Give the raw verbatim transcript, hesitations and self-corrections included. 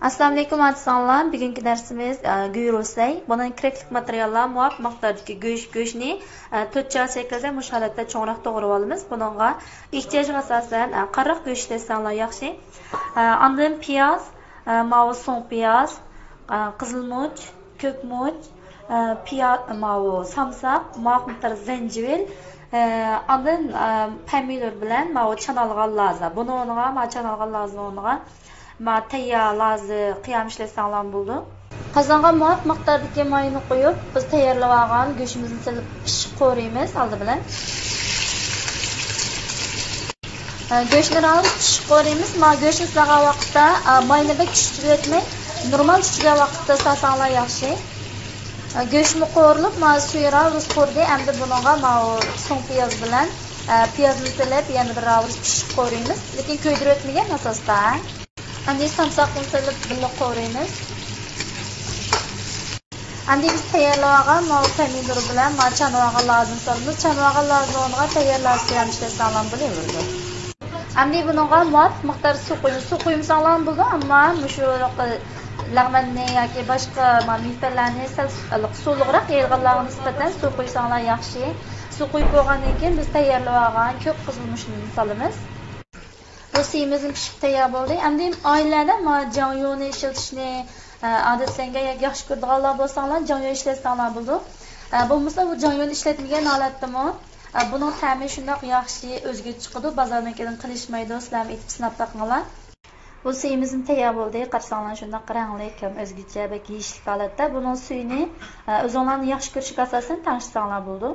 ئەسسالامۇئەلەيكۇم، ئاچىساڭلار. بۈگۈنكى دەرسىمىز، ئە، گۈيرۈسەي. بۇنىڭ كېرەكلىك ماتېرىياللار مۇۋاپىق مىقداردىكى گۆش، گۆشنى، ئە، تۆت چال شەكىلدە مۇشۇ ھالەتتە چوڭراق توغرىۋالىمىز. بۇنىڭغا ئېھتىياجغا ئاساسەن، ئە، قارىراق گۆش ئىشلەتسەڭلار ياخشى. ئە، ئاندىن پىياز، ئە، ماۋۇ سۇڭ پىياز، ئە، قىزىلمۇچ، كۆكمۇچ، ئە، پىياز، ماۋۇ سامساق، ماۋۇ مىقدار زەنجىۋىل، ئە، ئاندىن، ئە، پەمىدۇر بىلەن ماۋۇ چانالغان لازا. بۇنىڭ ئورنىغا، ماۋۇ چانالغان لازىنىڭ ئورنىغا، ماۋۇ تەييار لازا، قىيام ئىشلەتسەڭلارمۇ بولىدۇ. قازانغا مۇۋاپىق مىقداردىكى ماينى قۇيۇپ، بىز تەييارلىۋالغان گۆشىمىزنى سېلىپ پىششىق قورۇيمىز ئالدى بىلەن. ئە، گۆشنى راۋۇز پىششىق قورۇيمىز. ما گۆشنى سالغان ۋاقىتتا، ئە، ماينى بەك كۈچلۈك ئەتمەي، نورمال چۈچۈگەن ۋاقىتتا سالساڭلار ياخشى. ئە، گۆشمۇ قورۇلۇپ، ما سۈيى راۋۇز قورۇدى. ئەمدى بۇنىڭغا ماۋۇ سۇڭ پىياز بىلەن، ئە، پىيازنى سېلىپ، يەنە بىر راۋۇز پىششىق قورۇيمىز. لېكىن كۆيدۈرۈۋەتمىگەن ئاساستا. ئەمدى سامساقنى سېلىپ بىللە قورۇيمىز. ئەمدى بىز تەييارلىۋالغان ماۋۇ پەمىدۇر بىلەن ماۋۇ چانىۋالغان لازىنى سالىمىز. چانىۋالغان لازىنىڭ ئورنىغا تەييار لازا قىيام ئىشلەتسەڭلار بولۇۋېرىدۇ. ئەمدى بۇنىڭغا مۇۋاپىق مىقدار سۇ قۇيىمىز. سۇ قۇيمىساڭلارمۇ بولىدۇ، ئەمما مۇشۇ لەغمەننى ياكى باشقا ما مېۋىلەرنى سەل سۇلۇقراق يەيدىغانلارغا نىسبەتەن سۇ قۇيساڭلار ياخشى. سۇ قۇيۇپ بولغاندىن كېيىن بىز تەييارلىۋالغان كۆك قىزىلمۇچنى سالىمىز. بۇ سۈيىمىزمۇ پىشىپ تەييار بولدى. ئەمدى ئائىلىلەردە ما جاڭيۇنى ئىشلىتىشنى، ئە، ئادەتلەنگەن ياكى ياخشى كۆرىدىغانلار بولساڭلار، جاڭيۇن ئىشلەتسەڭلار بولىدۇ. ئە، بولمىسا بۇ جاڭيۇن ئىشلەتمىگەن ھالەتتىمۇ، ئە، بۇنىڭ تەمى شۇنداق ياخشى ئۆزگىچە چىقىدۇ، بازارنىڭكىدىن قېلىشمايدۇ. سىلەرمۇ ئېتىپ سىناپ بېقىڭلار. بۇ سۈيىمىزمۇ تەييار بولدى. قارىساڭلار شۇنداق رەڭلىك ھەم ئۆزگىچە بەك يېيىشلىك ھالەتتە. بۇنىڭ سۈيىنى، ئە، ئۆزۈڭلارنىڭ ياخشى كۆرۈشىگە ئاساسەن تەڭشىسەڭلار بولىدۇ.